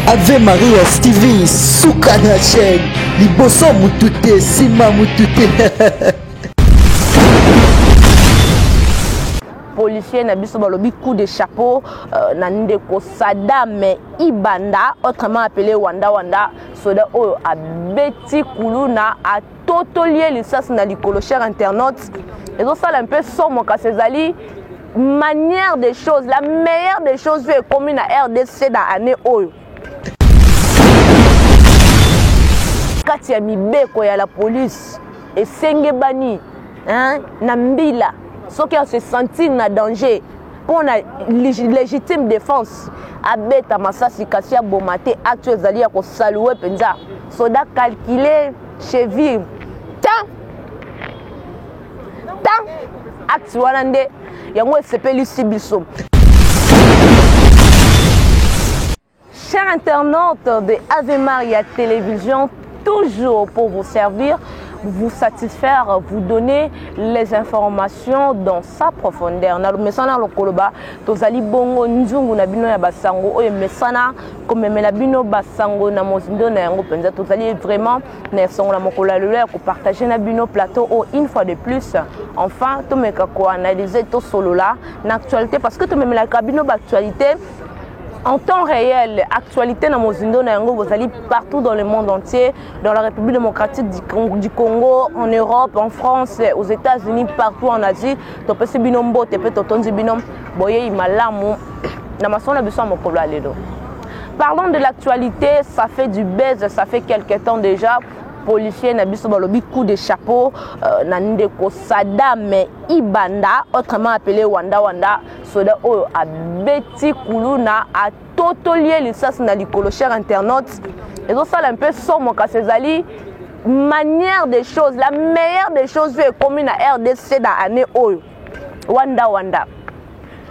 Ave Maria Stevie suka na chaîne liboso mutu te nsima mutu te. Policier na biso balobi coup de chapeau euh, na ndeko Saddam Ibanda autrement appelé Wanda Wanda soda oyo abeti kuluna atotoli ye lisasi na likolo. Cher internaute, ezosala mpe somo, kasi ezali manière des choses, la meilleure des choses oyo ekomi na RDC na année oyo. Kati ya mibeko ya la police esengebani, hein, na mbila soki ase sentir na danger mpo na légitime défense abeta masasi kasi aboma te. Acte ezali ya kosalue mpenza, soda calcule cheville tan tan. Acte wana nde yango esepelisi biso. Chers internautes de Ave Maria Télévision, toujours pour vous servir, vous satisfaire, vous donner les informations dans sa profondeur. Na mesana lokoloba, tozali bongo nzungu na bino ya basango oyo mesana komemela bino basango na mozindo na yango mpenza. Tozali vraiment na esengo na mokolo ya lelo ya kopartage na bino plateau oyo une fois de plus. Enfin, tomeka koanalyse, tosolola na actualité, parce que tomemelaka bino baactualité en temps réel, actualité na mozindo na yango. Bozali partout dans le monde entier, dans la République démocratique du Congo, en Europe, en France, aux États-Unis, partout en Asie, topesi bino mbote mpe totondi bino boyei malamu na masolo na biso ya mokolo ya lelo. Parlons de l'actualité, ça fait du buzz, ça fait quelque temps déjà. Policier na biso balobi coup de chapeau na ndeko Saddam Ibanda autrement appelé Wanda Wanda, soda oyo abeti kuluna atotoli ye lisasi na likolo. Cher internaute, ezosala mpe somo, kasi ezali manière des choses, la meilleure des choses oyo ekomi na RDC na année oyo. Wanda Wanda,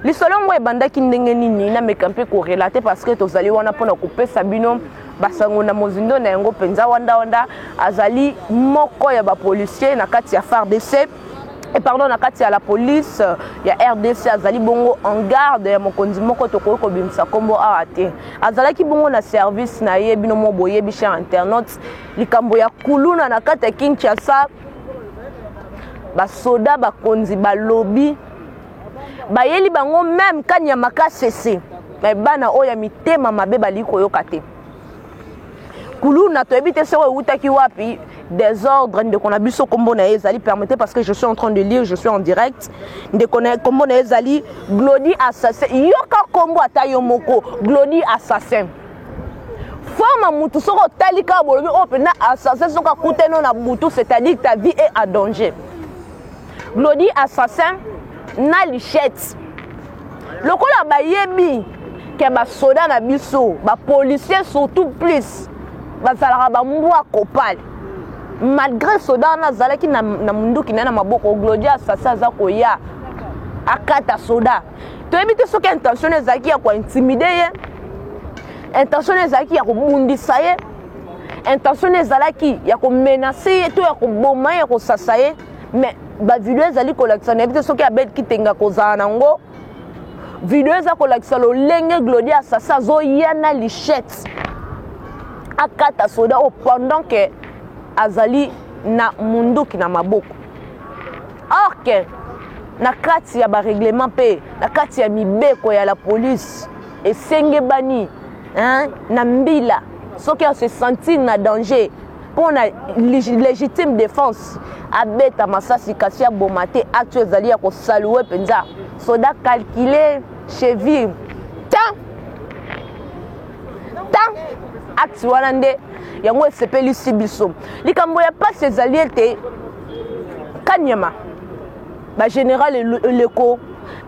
lisolo yango ebandaki ndenge nini? Nameka mpe korelate, parce que tozali wana mpona kopesa bino basango na mozindo na yango mpenza. Wanda Wanda azali moko ya bapolicier na kati ya FARDC, et pardon, na kati ya la police ya RDC. Azali bongo en garde ya mokonzi moko tokoki kobimisa nkombo awa te. Azalaki bongo na service na ye. Bino mo boyebi, cher internaute, likambo ya kuluna na kati ya Kinshasa. Basoda bakonzi balobi bayeli bango même Kanyama Kasese, me bana oyo ya mitema mabe balingi koyoka te. Kuluna toyebi te soki ewutaki wapi, désordre. Ndeko na biso nkombo na ye ezali, permettez parce que je suis en train de lire, je suis en direct, ndeko na ye nkombo na ye ezali Glody Assassin. Yoka nkombo ata yo moko, Glody Assassin. Forme mutu soki otali kaka bolobi oyo mpenza assassin, soki akutani na butu, c'est-à-dire ta vie est en danger. Glody Assassin na lichette, lokola bayebi ke basoda na biso, bapolicier surtout plus, bazalaka bambwa kopale, malgré soda wana azalaki na munduki na ye na maboko, Glody Assassin aza koya akata soda. Toyebi te soki intention ezalaki ya kointimide ye, intention ezalaki ya kobundisa ye, intention ezalaki ya komenace ye to ya koboma ye, ya kosasa ye. Mais bavideo ezali kolakisa, nayebi te soki Abed Kitenga kozala nango, video eza kolakisa lolenge Glody Assassin azoya na lichette akata soda oyo pendant ke azali na munduki na maboko. Or ke na kati ya barèglement mpe na kati ya mibeko ya la police esengebani, hein, na mbila soki ase sentir na danger mpo na légitime défense abeta masasi kasi aboma te. Acte ezali ya kosalue mpenza, soda calcule cheville tan tan. Acte wana nde yango esepelisi biso. Likambo ya mpasi ezali ete Kanyama, bagénéral eleko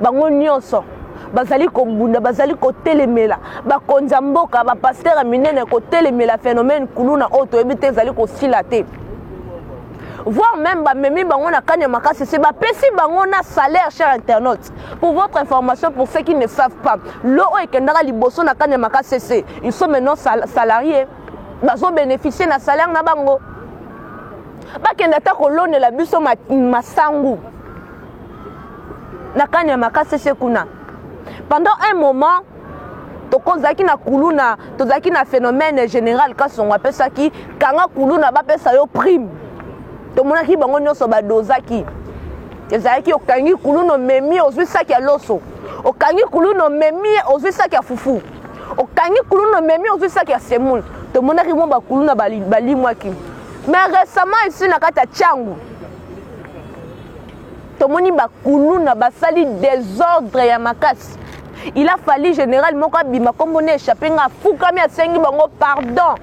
bango nyonso bazali kobunda, bazali kotelemela bakonzi ya mboka, bapasteur ya minene, kotelemela phénomène kuluna oyo toyebi te ezali kosila te, voire même bamemi bango na Kanyama Kasese, bapesi bango na salaire. Cher internaute, pour votre information, pour ceux qui ne savent pas, lo oyo ekendaka liboso na Kanyama Kasese, ils sont maintenant salariés, bazobénéficie na salaire na bango. Bakende ata kolonela biso masangu na Kanyama Kasese kuna. Pendant un moment Tokozalaki na kuluna, tozalaki na phénomène général Kasongo apesaki kanga kuluna bapesa yo prime. Tomonaki bango nyonso badozaki. Ezalaki okangi kuluna omemi ozwi saki ya loso, okangi kuluna omemi ozwi saki ya fufu, okangi kuluna omemi ozwi saki ya semoule. Tomonaki mwa bakuluna balimwaki. Mais récemment ici na kati ya Tshangu tomoni bakuluna basali désordre ya makasi. Il a fallu général moko abima kombo na échappé nga afukami asengi bango pardon.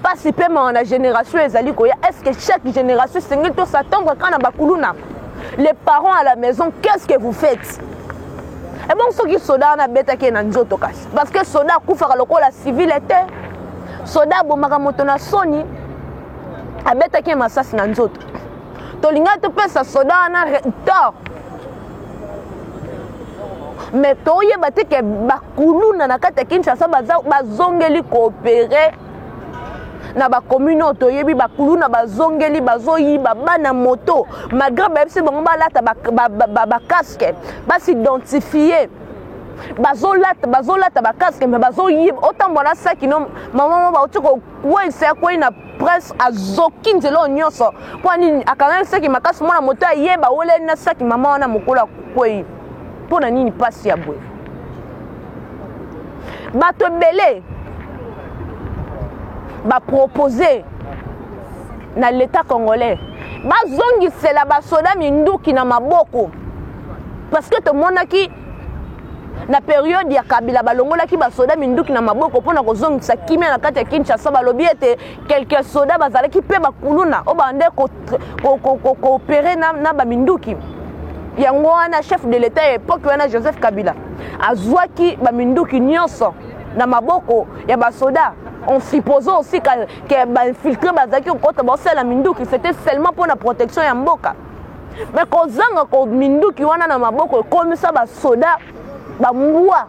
Pasi pe mawa na génération ezali koya. Est-ce que chaque génération esengeli to s'attendre kaka na bakuluna? Les parents à la maison, qu'est-ce que vous faites? Et bon, soki soda wana abetaki ye na nzoto kasi, parce que soda akufaka lokola civil te. Soda abomaka moto na soni, abetaki ye masasi na nzoto. Tolingaki topesa soda wana tort, mais toyeba te ke bakuluna na kati ya Kinshasa bazongeli coopérer na bacommune oyo toyebi. Bakuluna bazongeli, bazoyiba bana moto malgré bayebisi bango balata bacasque, basidentifie. Bazolata, bazolata bacasque, mais bazoyiba. Otambola saki no mama mo bauti kokweyisa ya kwei na prince, azoki nzela oyo nyonso mpo nini? Akangaki saki makasi. Mwana moto ayeba weleli na saki mama wana mokolo akwei. Mpo na nini mpasi ya boye? Bato ebele bapropose na l'état congolais bazongisela basoda minduki na maboko, parce que tomonaki na periode ya Kabila balongolaki basoda minduki na maboko mpona kozongisa kimia na kati ya Kinshasa. Balobi ete quelques soda bazalaki mpe bakuluna oyo bande koopérer na baminduki yango wana. Chef de l'état ya époque wana, Joseph Kabila, azwaki baminduki nyonso na maboko ya basoda en supposant aussi que bainfiltré bazalaki kokota baosala minduki. C'était seulement mpona protection ya mboka, mais kozanga ko minduki wana na maboko ekomisa basoda bambwa,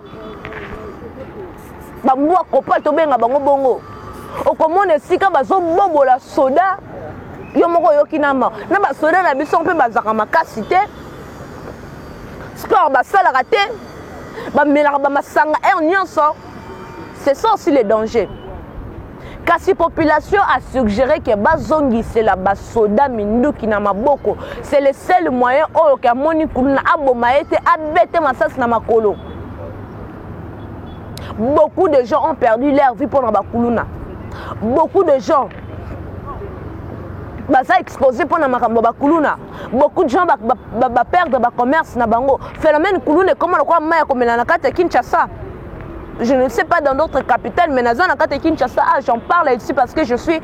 bambwa kopal, tobenga bango bongo. Okomona esika bazobobola soda, yo moko oyoki na ma na basoda na biso mpe bazalaka makasi te, sport basalaka te, bamelaka bamasanga heure nyonso. C'est ça aussi le danger. Kasi population a suggéré ke bazongisela basoda minduki na maboko. C'est le seul moyen oyo ke amoni kuluna aboma ye te, abete masasi na makolo. Beaucoup de gens ont perdu leur vie mpona bakuluna. Beaucoup de gens baza exposé mpona makambo ya bakuluna. Beaucoup de gens baperdre bacommerce na bango. Phénomène kuluna ekoma lokola mai ya komela na kati ya Kinshasa. Je ne sais pas dans d'autres capitales, mais naza na kati ya Kinshasa. Ah, j'en parle ici parce que je suis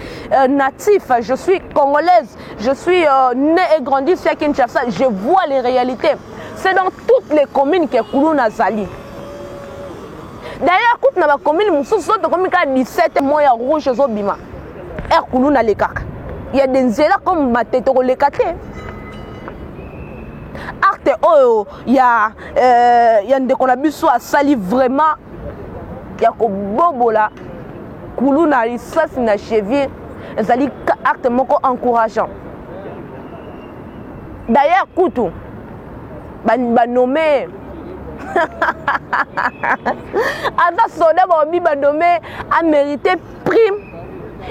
natif, je suis congolaise, je suis née et grandi ici à Kinshasa. Je vois les réalités. C'est dans toutes les communes que kuluna azali. D'ailleurs, kutu na bacommune mosusu, so tokomi kaka 17 mois ya rouge ezobima, aire kuluna alekaka ya de nzela comme Matete, koleka te. Acte oyo ya ndeko na biso asali vraiment ya kobobola kuluna lisasi na cheville ezali acte moko encourageant. D'ailleurs kutu banome aza soldat, baobi banome amérité prime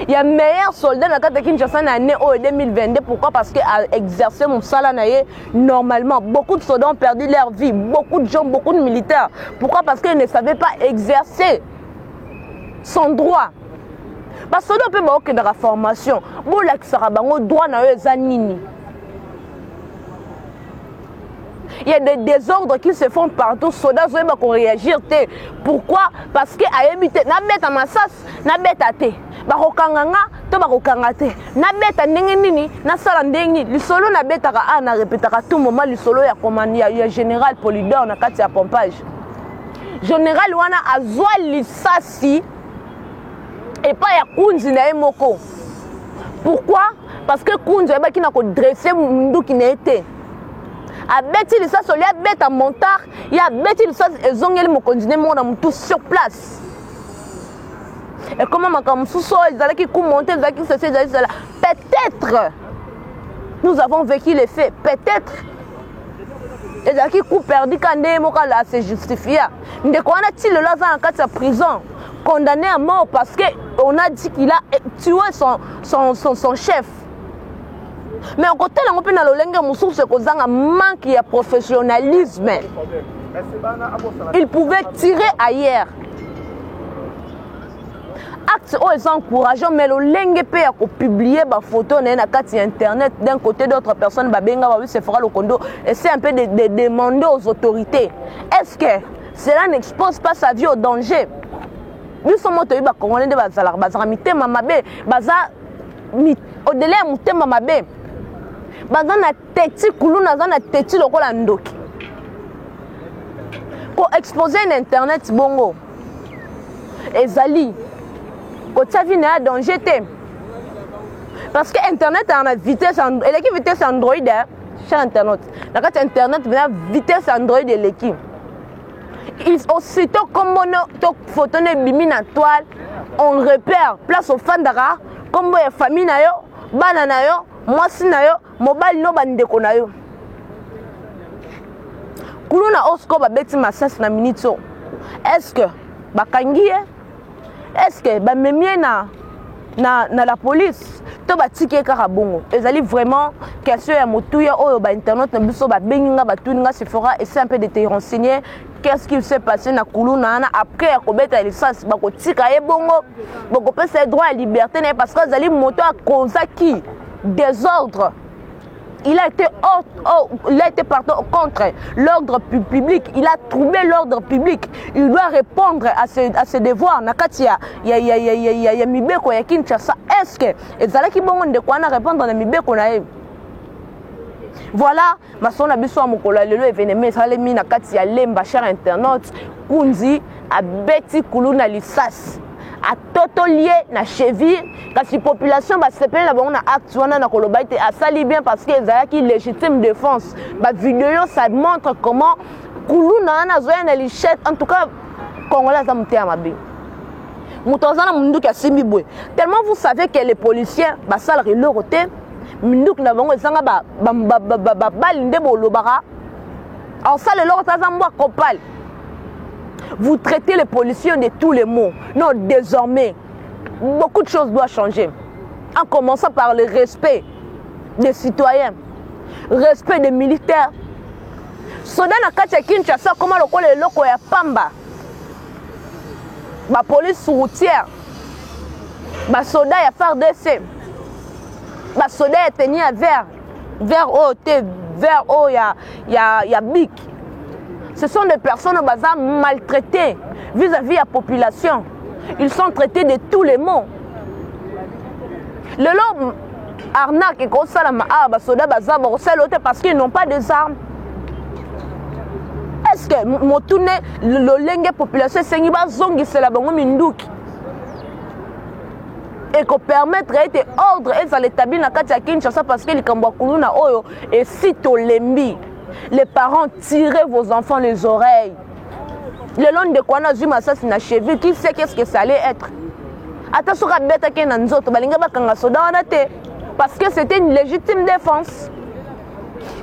ya meilleur soldat na kati ya Kinshasa na année oyo 2022. Pourquoi? Parce que a exercé mosala na ye normalement. Beaucoup de soldats ont perdu leur vie, beaucoup de gens, beaucoup de militaires. Pourquoi? Parce qu'ils ne savaient pas exercer son droit. Basoda mpe baokendaka formation, bolakisaka bango droit na yo eza nini. Il y a des désordres qui se font partout. Soda azoyeba koréagir te. Pourquoi? Parce que ayebi te nabeta masasi, nabeta te, bakokanga nga to bakokanga te, nabeta ndenge nini, nasala ndenge nini. Lisolo nabetaka a na répétaka tout moment lisolo ya, ya général Polydor na kati ya pompage. Général wana azwa lisasi epai ya kunzi na ye moko. Pourquoi? Parce que kunzi ayebaki na kodresser munduki na ye te. Abeti lisasi, olia abeta montard ye, abeti lisasi, ezongeli mokonzi ne moko na motu sur place. Ekoma makambo mosusu oyo ezalaki coup monté, ezalaki ceci, ezalaki cela. Peut-être nous avons vécu les faits, peut-être. Ezalaki coup perdu ka nde ye moko a se justifia. Ndeko wana ti lelo aza na kati ya prison, condamné à mort parce que on a dit qu'il a tué son chef. Mais okotala yango mpe na lolenge mosusu ekozanga manque ya professionnalisme. Il pouvait tirer ailleurs. Acte oyo eza encourageant, mais lolenge mpe ya kopublier bafoto na ye na kati ya internet, d'un côté d'autres personnes babenga babi Sephora Lokondo essaie un peu de demander aux autorités, est-ce que cela n'expose pas sa vie au danger? Biso mo toyebi bakongolais nde bazalaka, bazalaka mitema mabe, baza au-delà ya motema mabe, baza na teti kuluna, aza na teti lokola ndoki. Koexpose na internet bongo ezali kotia vie na ya danger te, parce que internet aa na vitesse eleki vitesse Android. Cher internaute, na kati ya internet na vitesse Android eleki. Aussitôt kombo to photo no ebimi na toile, on repère place ofandaka, kombo ya famille na yo, bana na yo, mwasi na yo, mobali no, bandeko na yo. Kuluna osco babeti masasi na minute oyo, est ce que bakangi ye? Est ce que bamemi ye na la police to batiki ye kaka bongo? Ezali vraiment question ya motuya oyo bainternet na biso babengi nga, batuni nga: Sephora, essaie un peu de te renseigner, qu'est-ce qui s'est passé na kuluna wana après ya kobeta lisasi? Bakotika ye bongo, bakopesa ye droit ya liberté na ye? Parce que azali moto akozaki désordre, il a été, pardon, contre l'ordre public, il a troublé l'ordre public, il doit répondre à ses devoirs na kati ya mibeko ya Kinshasa. Est ce que ezalaki bongo? Ndeko wana répondre na mibeko na ye. Voilà masolo na biso ya mokolo ya lelo. Événement esalemi na kati ya Lemba, cher internaute, kunzi abeti kuluna lisasi, atotoli ye na cheville, kasi population basepeli na bango na acte wana, na koloba ete asali bien parce que ezalaki légitime défense. Bavideo, ça montre comment kuluna wana azoya na lichette. En tout cas, Congolais aza motema mabe. Moto aza na munduki, asimbi boye, tellement vous savez que les policiers basalaka eloko te, minduki na bango ezanga babali nde bolobaka asala eloko te, aza mbwa kopale. Vous traitez les policiers de tous les maux. Non, désormais, beaucoup de choses doivent changer. En commençant par le respect des citoyens, respect des militaires. Soda na kati ya Kinshasa koma lokola eloko ya pamba. Ba police routière, ba soda ya FARDC, ba soda ya tenue ya vert, vert oyo te, vert oyo ya bic. Ce sont des personnes baza maltraitées vis-à-vis la population. Ils sont traités de tous les maux. Lelo arnaque ekosalama awa, basoda baza bakosala te parce qu'ils n'ont pas des armes. Est ce que motune lolenge population esengi bazongisela bango minduki ekopermettre ete ordre ezala établi na kati ya Kinshasa? Parce que likambo ya kuluna oyo esi tolembi. Les parents, tirez vos enfants les oreilles. Lelo ndeko wana azwi masasi na cheville, qui sait qu'est-ce que ça allait être? Ata soki abetaki na nzoto, balingi bakanga soda wana te parce que c'était une légitime défense.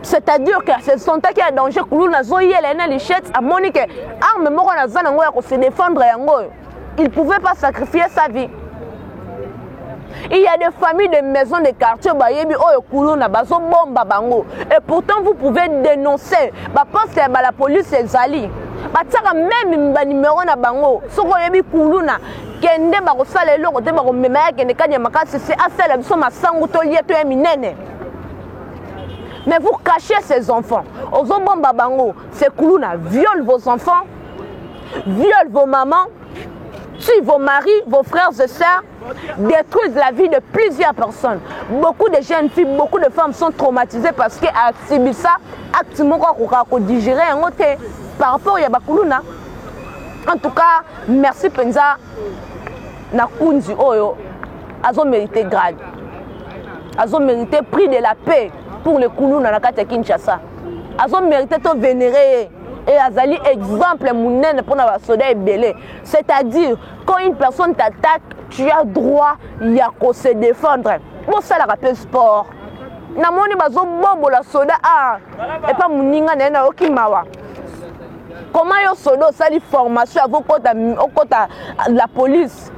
C'est-à-dire que se sentaki ya danger, kuluna azoyela ye na lichette, amoni ke arme moko naza nango ya kose défendre yango oyo. Il pouvait pas sacrifier sa vie. Il y a des familles de maisons de quartier bayebi oyo kuluna bazobomba bango, et pourtant vous pouvez dénoncer. Baposte ya bala police ezali, batiaka même banimero na bango. Soki oyebi kuluna, kende, bakosala eloko te, bakomema ye, akende kani ya makasi se asala biso masangu, tolia, toya minene. Mais vous cachez ces enfants, ozobomba bango. Ces kuluna violent vos enfants, violent vos mamans, tuent vos maris, vos frères et sœurs, détruisent la vie de plusieurs personnes. Beaucoup de jeunes filles, beaucoup de femmes sont traumatisées parce que asibisa acte moko akoka kodigérer yango te par rapport ya bakuluna. En tout cas, merci mpenza na kunzi oyo azomérite grade, azomérite prix de la paix pour le kuluna na kati ya Kinshasa, azomérite to vénéré ye et azali exemple monene mpona basoda ebele. C'est-à-dire, quand une personne t'attaque, tu as droit ya kose défendre. Bosalaka mpe sport. Namoni bazobobola soda a epa moninga na ye, nayoki mawa. Comment yo soda osali formation avant okota la police?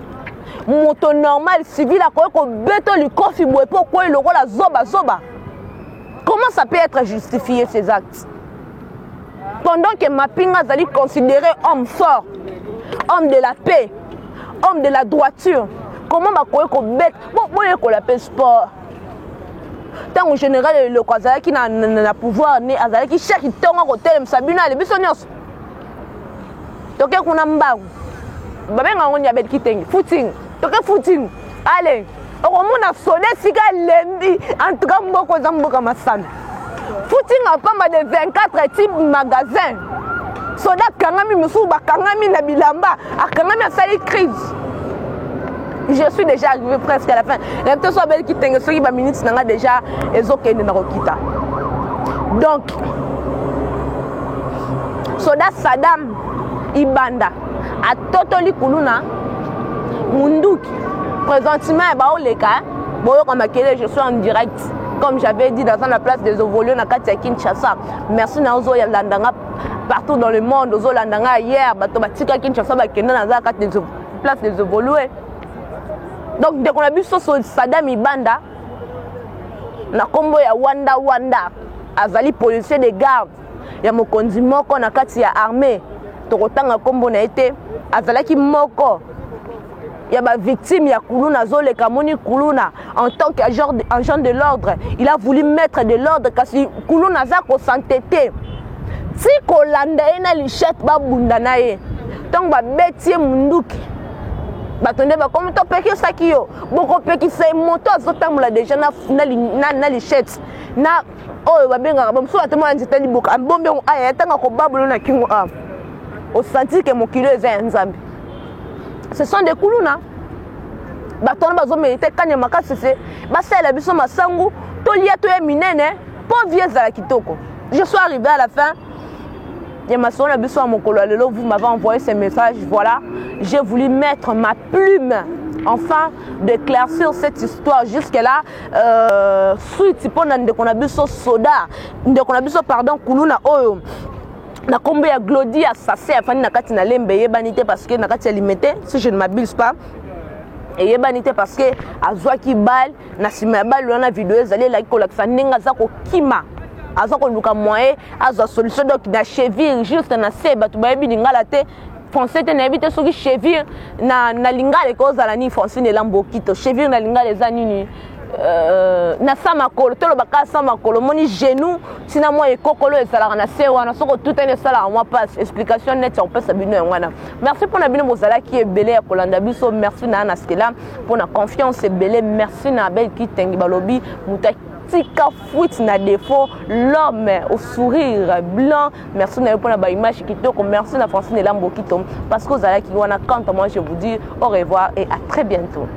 Moto normal civil akoki kobeta likofi boye mpo okwei lokola zoba zoba? Comment ça peut être justifié, ces actes, pendant que mapinga azali considéré homme fort, homme de la paix, homme de la droiture? Comment bakoki kobeta? Boyekola mpe sport. Ntango général Eloko azalaki na pouvoir, ne azalaki chaque ntongo kotelemisa bino, ale biso nyonso toke kuna mbangu, babenga yango Nyabel Kitenge footing, toke footing, ale okomona soda esika alembi. En tout cas, mboka eza mboka masano. Footing apamba de 24 type magasin, soda akangami, mosusu bakangami na bilamba, akangami, asali crise. Je suis déjà arrivé presque à la fin. Nayebi te so abeli Kitenge, soki baminutes na nga déjà ezokende na kokita. Donc soda Sadam Ibanda atotoli kuluna munduki. Présentement ya baoleka, boyoka makele. Je suis en direct, comme j'avais dit, dans la place des Évolués na kati ya Kinshasa. Merci na ozolanda nga partout dans le monde, ozolanda nga hier, bato batika Kinshasa bakende. Naza kati des place des Évolués. Donc ndeko na biso Sadam Ibanda, na nkombo ya Wanda Wanda, azali policier de garde ya mokonzi moko na kati ya armée, tokotanga nkombo na ye te. Azalaki moko ya bavictime ya kuluna. Azoleka, amoni kuluna, en tant qu'agent de l'ordre, il a voulu mettre de l'ordre, kasi kuluna aza kosantete ti kolanda ye na lichette, babunda na ye. Ntango babeti ye munduki, bato nde bakomi topekisaki yo, bokopekisa ye moto azotambola deja na lichette na oyo babengaka bamosusu batomona nzete liboka, abombi yango, aya ntango akobabolo na kingo, a osentir ke mokili oyo eza ya Nzambe. Ce sont des kuluna. Bato wana bazomérite kanya makasi se basalela biso masangu, tolia, toya minene mpo vie ezala kitoko. Je suis arrivé à la fin ya masolo na biso ya mokolo ya lelo. Vous m'avez envoyé ce message, voilà, j'ai voulu mettre ma plume enfin d'éclaircir cette histoire jusque là. Suite mpo na ndeko na biso soda, ndeko na biso, pardon, kuluna oyo na nkombo ya Glodi Assassin, afandi na kati na Lembe, eyebani te parce que na kati ya Limete, si je ne m'abuse pas, eyebani te parce que azwaki balle. Na nsima ya balle wana, video ezali, elaki kolakisa ndenge aza kokima, aza koluka moyen azwa solution. Donc na cheville, juste na se, bato bayebi lingala te, français te, nayebi te soki cheville na lingala ekozala nini. Francine Elambo Okito, cheville na lingala eza nini? Na sa makolo, tolobaka sa makolo, omoni genou ntina mwa ekokolo ezalaka na se wana, soki otutani esalaka mwa passe. Explication net ya kopesa bino yango wana. Merci mpona bino bozalaki ebele ya kolanda biso. Merci na Ana Stela mpona confiance ebele. Merci na Abel Kitengi, balobi moto atika fuite na défaut, l'homme au sourire blanc. Merci na yo mpona baimage kitoko. Merci na Francine Elambo Kito parce que ozalaki wana. Quant à moi, je vous dis au revoir et à très bientôt.